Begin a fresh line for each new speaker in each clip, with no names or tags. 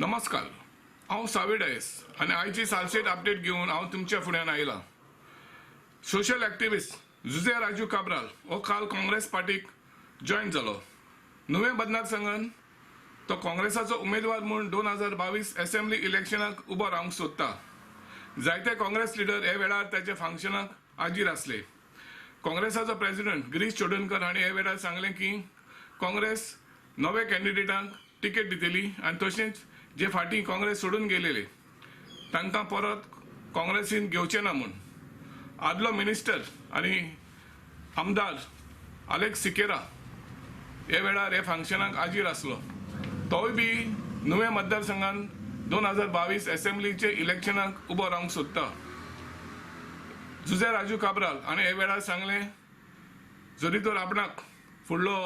नमस्कार, हांव सावी डायस आनी आयची सालसेट अपडेट घेवन हांव तुमच्या फुड्यान आयलां. सोशल एक्टिविस्ट जुझे राजू काब्राल हो काल काँग्रेस पार्टीक जॉयन जालो. नुवें मतदारसंघान तो काँग्रेसाचो उमेदवार म्हूण 2022 एसेंब्ली इलेक्शनाक उबो रावंक सोदता. जायते काँग्रेस लिडर हे वेळार ताच्या फंक्शनाक हाजीर आसले. काँग्रेसाचो प्रेसिडेंट गिरीश चोडणकर हांणी हे वेळार सांगलें की काँग्रेस नवे कॅन्डिडेटांक तिकेट दितली आनी तशेंच जे फाटीं काँग्रेस सोडून गेलेले तांकां परत काँग्रेसीन घेवचे ना म्हूण. आदलो मिनिस्टर आनी आमदार आलेक्स सिकेरा हे वेळार हे फंक्शनाक हाजीर आसलो. तोय बी नुवें मतदारसंघान 2022 एसेंब्लीचे इलेक्शनाक उबो रावंक सोदता. जुझे राजू काब्राल हाणें हे वेळार सांगलें, जरी तर आपणाक फुडलो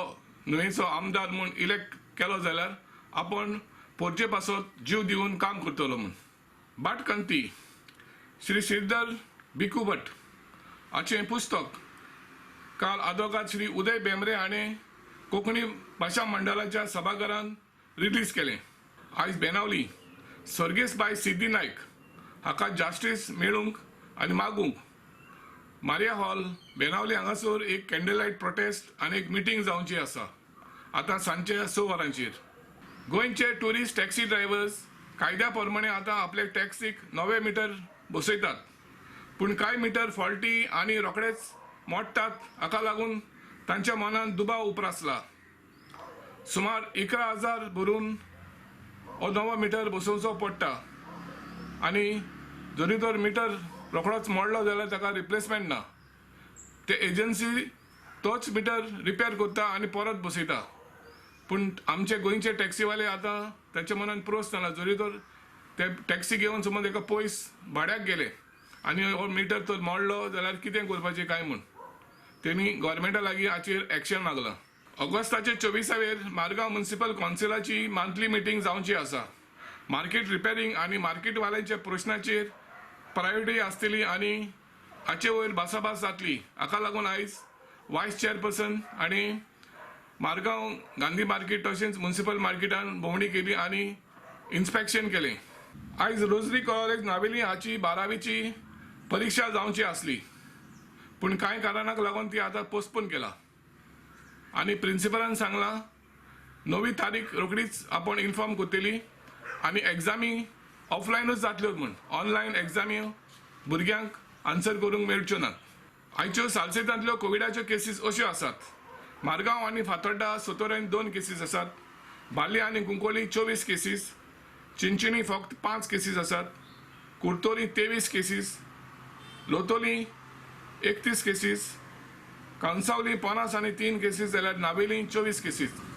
नुवेंचो आमदार म्हूण इलेक्ट केलो जाल्यार आपूण पोरचे पासत जीव दिवन काम करतलो म्हूण. भाटकांती श्री श्रीधर भिकू भट हाचें पुस्तक काल आदवोगाद श्री उदय भेंब्रे हाणें कोंकणी भाशा मंडळाच्या सभाघरांत रिलीज केलें. आयज बेनावली सर्गेस्त बाय सिद्धी नायक हाका जास्टीस मेळूंक आनी मागूंक मारिया हॉल, बेनावली हांगासर एक कॅन्डल लायट प्रोटेस्ट आनी एक मिटींग जावची आसा आतां सांजचे 6 वरांचेर. गोंयचे ट्युरिस्ट टॅक्सी ड्रायव्हर्स कायद्या प्रमाणे आतां आपले टॅक्सीक नवे मिटर बसयतात, पूण कांय मिटर फॉल्टी आनी रोखडेच मोडटात. हाका लागून तांच्या मनांत दुबाव उप्रासला. सुमार 11,000 भरून हो नवो मिटर बसोवचो पडटा आनी जरी तर मिटर रोखडोच मोडलो जाल्यार ताका रिप्लेसमेंट ना. ते एजन्सी तोच मिटर रिपेर करता आनी परत बसयता, पूण आमचे गोंयचे टॅक्सीवाले आतां ताच्या मनान प्रस्न जाला, जरी तर ते टॅक्सी घेवन समज एका पयस भाड्याक गेले आनी हो मिटर तर मोडलो जाल्यार कितें करपाचें काय म्हूण. तेणी गोवोरमेंटा लागीं हाचेर एक्शन मागलां. ऑगस्टाचे 24वेर मारगांव म्युनिसिपल कावन्सिलाची मंथली मिटींग जावची आसा. मार्केट रिपेरींग आनी मार्केटवाल्यांच्या प्रश्नाचेर प्रायोरिटी आसतली आनी हाचे वयर भासाभास जातली. हाका लागून आयज वायस चेअरपर्सन आनी मारगांव गांधी मार्केट तशेंच म्युनिसिपल मार्केटान भोंवडी केली आनी इन्स्पेक्शन केलें. आयज रोजरी कॉलेज, नावेली हाची 12वीची परिक्षा जावची आसली, पूण कांय कारणाक लागून ती आतां पोस्टपोन केला आनी प्रिंसिपलान सांगलां नवी तारीख रोखडीच आपूण इन्फॉर्म करतली आनी एग्जामी ऑफलायनूच जातल्यो म्हूण. ऑनलायन एग्जामी भुरग्यांक आन्सर करूंक मेळच्यो नात. आयच्यो सालसेतांतल्यो कोविडाच्यो केसीस अश्यो आसात. मारगांव आनी फातोड्डा 72 केसीस आसात. बाली आनी कुंकोली 24 केसीस, चिंचिणी फक्त 5 केसीस आसात, Curtorim 23 cases, Loutolim 31 cases, Cansaulim 53 cases जाल्यार नावेली 24 केसीस.